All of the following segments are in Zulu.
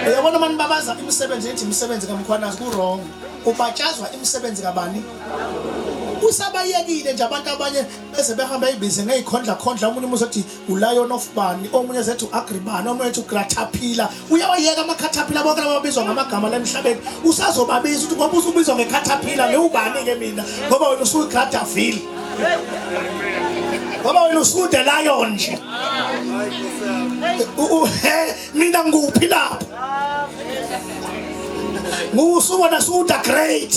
Uyabona mani babaza imisebenzi ethi imisebenzi kaMkhwanazi ku wrong. Ubatshazwa imisebenzi kabani? Usabayekile nje abantu abanye beze behamba eyibize ngezikhondla khondla omunye umuntu uthi uLion of bani, omunye ethi uAgribani, omunye ethi uGratapila. Uyawayeka amakhathapila bonke laba babizwa ngamagama la emhlabeni. Usazobabiza ukuthi ngoba usubizwa ngekhathapila ngiwubani ke mina ngoba wena usuyiGrataville. Ngoba wena usude lion nje. Mina ngikuphi lapho? Ngusubona suda great.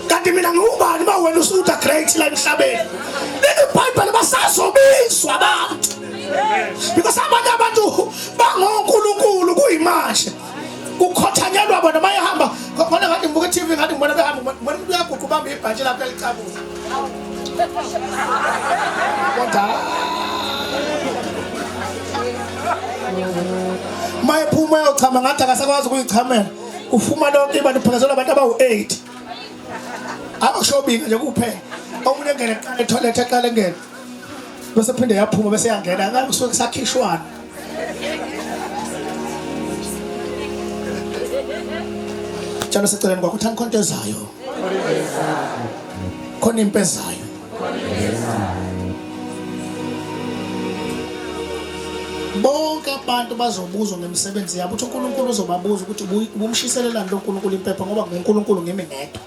Kanti mina ngiwubani uma wena usuda great la emhlabeni? Leli Bible basazobizwa abantu. Because abanye abantu bangoNkulunkulu kuyimanje. Kukhothanyelwa bona bayahamba khona ngathi ngibuka i-TV ngathi ngibona behamba ngibona umuntu uyaguqa ubamba ibhantshi lapho elicabuza. Kodwa mayephuma uyochama ngathi akasakwazi ukuyichamela ufuma lonke ibani uphekezelwa abantu abawu-8 akushobinga nje kuphela omunye engene eqala ethoyilethi eqala engene bese phinde yaphuma bese yangena ngabe kusuke kusakhishwana tshalo seceleni kwakho uthani khonto ezayo khona impi ezayo bonke abantu bazobuzwa ngemisebenzi yabo uthi uNkulunkulu uzobabuza ukuthi ubumshiselelani lo nkulunkulu impepha ngoba nguNkulunkulu ngimi ngedwa.